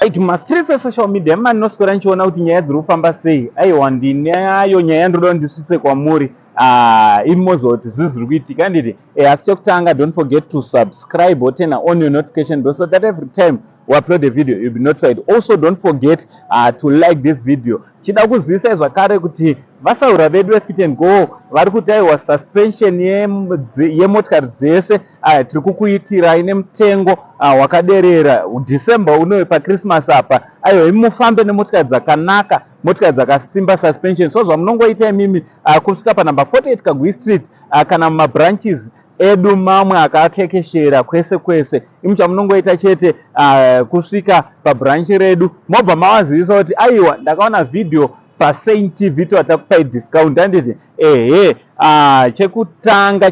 Right, mumastreets esocial media mandinoswera ndichiona kuti nyaya dziri kufamba sei. Aiwa, ndinayo nyaya yandinoda kuti ndisvitse kwamuri. Ah, imi moziva kuti zvii zviri kuitika, handiti? Asi chekutanga, don't forget to subscribe or turn on your notification bell so that every time we upload a video, you'll be notified. Also, don't forget to like this video. Chida kuzivisai zvakare kuti vasaura vedu veFit and Go vari kuti aiwa, suspension yemotikari dzese tiri kukuitirai nemutengo wakaderera December unoyo, paChristmas apa. Aiwa, imi mufambe nemotikari dzakanaka, motikari dzakasimba suspension. So zvamunongoita imimi kusvika panumber 48 Kagui Street kana mumabranches edu mamwe akatekeshera kwese kwese. Imi chamunongoita chete kusvika pabranch redu, mobva mavazivisa kuti aiwa, ndakaona vhidhiyo paSaint TV, toatakupai discount, handiti? Ehe. Chekutanga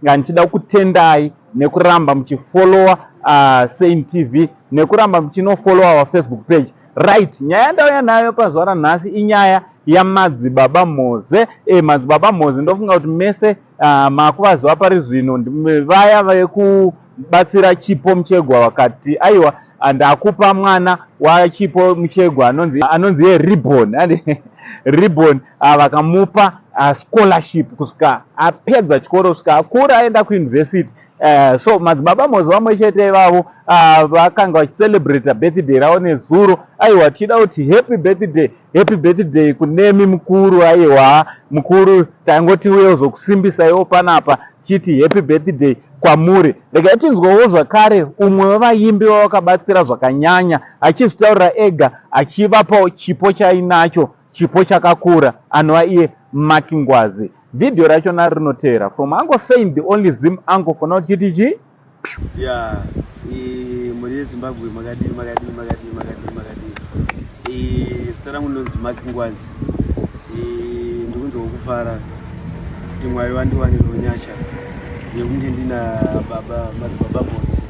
ndichida kutendai nekuramba muchifollowa Saint TV, nekuramba muchinofollowa our Facebook page. Right, nyaya yandauya nayo pazuva ranhasi inyaya yaMadzibaba Moze. Madzibaba Moze, ndofunga kuti mese makuvaziva pari zvino, vaya vekubatsira Chipo Muchegwa. Vakati aiwa, ndakupa mwana waChipo Muchegwa anonzi yeRibon Ribbon. Vakamupa scholarship kusvika apedza chikoro, kusvika akura aenda kuuniversity. So Madzibaba Mozi vamwe chete ivavo vakanga vachicelebrata birthday ravo nezuro. Aiwa, tichida kuti happy birthday, happy birthday kunemi mukuru. Aiwa mukuru, tangoti uye uzokusimbisaiwo panapa, tichiti happy birthday kwamuri. Regai tinzwawo zvakare umwe wevaimbi vavakabatsira zvakanyanya achizvitaurira ega, achivapawo chipo chainacho, chipo chakakura, anova iye Mark Ngwazi. Vhidhiyo rachona rinotevera from Uncle Saint, the only Zim uncle for now. Chiti chii? Ya, mhuri yeZimbabwe, makadii, makadii, makadii, makadii, makadii? Zita rangu ndinonzi Mark Ngwazi. Ndikunzwa kufara kuti Mwari vandiwanirawo nyasha yekunge ndina baba Madzibaba Mozi.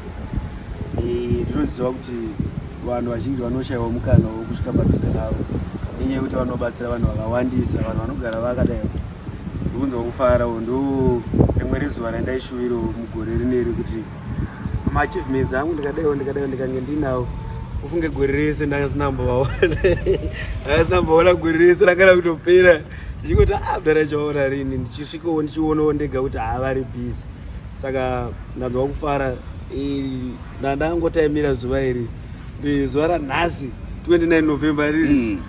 Ndinoziva kuti vanhu vazhinji vanoshayiwa mukana wekusvika padhuze navo nenyaya yekuti vanobatsira vanhu vakawandisa, vanhu vanogara vakadai. Ndikunzwa kufarawo, ndo rimwe rezuva randaishuvirawo mugore rineri kuti maachievements angu ndikadaiwo, ndikadaiwo, ndikange ndinawo. Ufunge gore rese ndakasina kumbovaona, gore rese rakana kutopera ndichingoti ah, mudara chaona rini, ndichisvikawo ndichionawo ndega kuti haa, vari busy. Saka ndanzwa kufara, ndandangotaimira zuva iri, kuti zuva ranhasi 29 November riri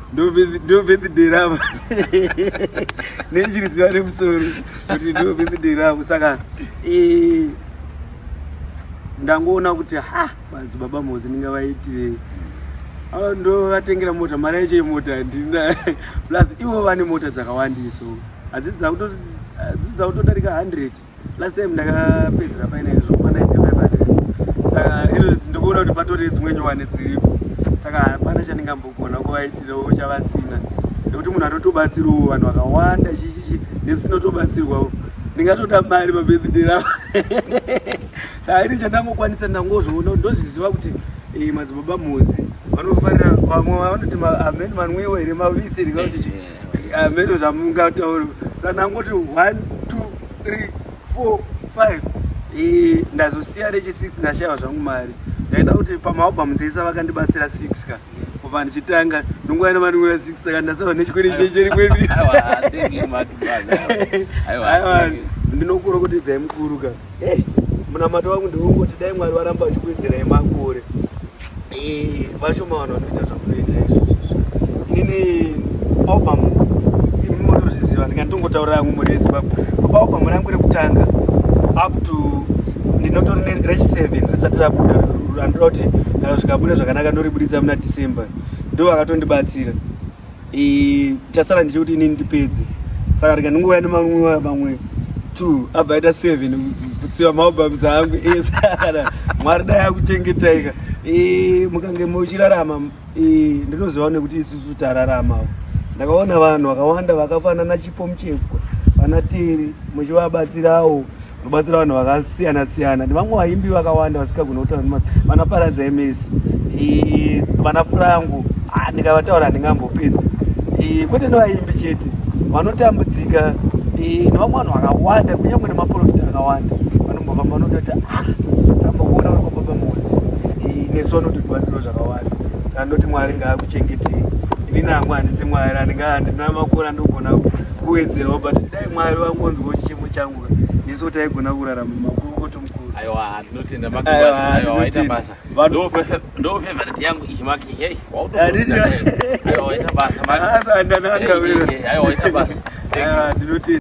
ndo birthday ravo, nechiriziva nemusoro kuti ndo birthday ravo. Saka ndangoona kuti ha, Madzibaba Mozi ndingavaitirei? Ndovatengera mota, mari yacho yemota handina, plus ivo vane mota dzakawandisa, hadzisi dzakutodarika 100. Last time ndakapedzera paine zvokupa 9500, saka iro ndikuona kuti patori dzimwe nyowani dziripo. Saka hapana chandingambogona kuvaitirawo chavasina, nekuti munhu anotobatsirawo vanhu vakawanda chichichi, nesu tinotobatsirwawo. Ndingatoda mari pabirthday ravo. Saka ini chandangokwanisa, ndangozviona, ndoziziva kuti Madzibaba Mozi vanofarira vamwe vanoti ameni vanwiwa here, mavisi here, kuti ameno zvamungataura. Saka ndangoti 1 2 3 4 5, ndazosiya rechi6, ndashayiwa zvangu mari. Ndaida kuti pamaalbum dzese vakandibatsira 6 ka, kubva ndichitanga ndonguva nemanwiwa 6, saka ndasara nechikwere checheri kwedu. Aiwa, ndinokurokotedzai mukuru ka. Munamato wangu ndewongoti dai Mwari varamba vachikuwedzerai makore. Vashoma vanhu vanoita zvamunoita izvozvo. Inini album, imi motozviziva, ndinganditongotaurira yangu mhuri yeZimbabwe, paalbum rangu rekutanga up to ndinotori rechi7 risati rabuda, randoda kuti kana zvikabuda zvakanaka ndoribuditsa muna December. Ndo vakatondibatsira. Chasara ndechekuti inini ndipedze. Saka rega ndingouya nemamwe mamwe two, abva aita seven, kutsiva maalbums angu ese. Kana Mwari dai akuchengetaika, mukange muchirarama. Ndinoziva nekuti isusu tararamawo, ndakaona vanhu vakawanda vakafanana Chipo Muchekwa, vana Teri, muchivabatsirawo, kubatsira vanhu vakasiyana siyana, nevamwe vaimbi vakawanda vasikagona kutaura, vana Paradza Emesi, vana Frangu. Ndikavataura handingambopedzi. Kwete nevaimbi chete vanotambudzika, nevamwe vanhu vakawanda, kunyange nemaprofita akawanda vanombofamba vanototi ah, tambokuona uri kwababa Mozi. Nesu vanotibatsirawo zvakawanda. Saka ndoti Mwari ngaakuchengetei. Ini nangu handisi Mwari, handinga handina makore andogona kuwedzerawo but dai Mwari vangonzwawo chichemo changu nesu taigona kurarama makurukota mukuru. Aiwa, ndinotenda Aiwa, Maki. Aiwa, waita ndinotenda. basa. Ndo favorite yangu iyi Maki. Hey, Handiti- aiwa, waita basa Maki. Asa, ndanaka Hey, hey, hey, aiwa, waita basa. Aiwa, ndinotenda.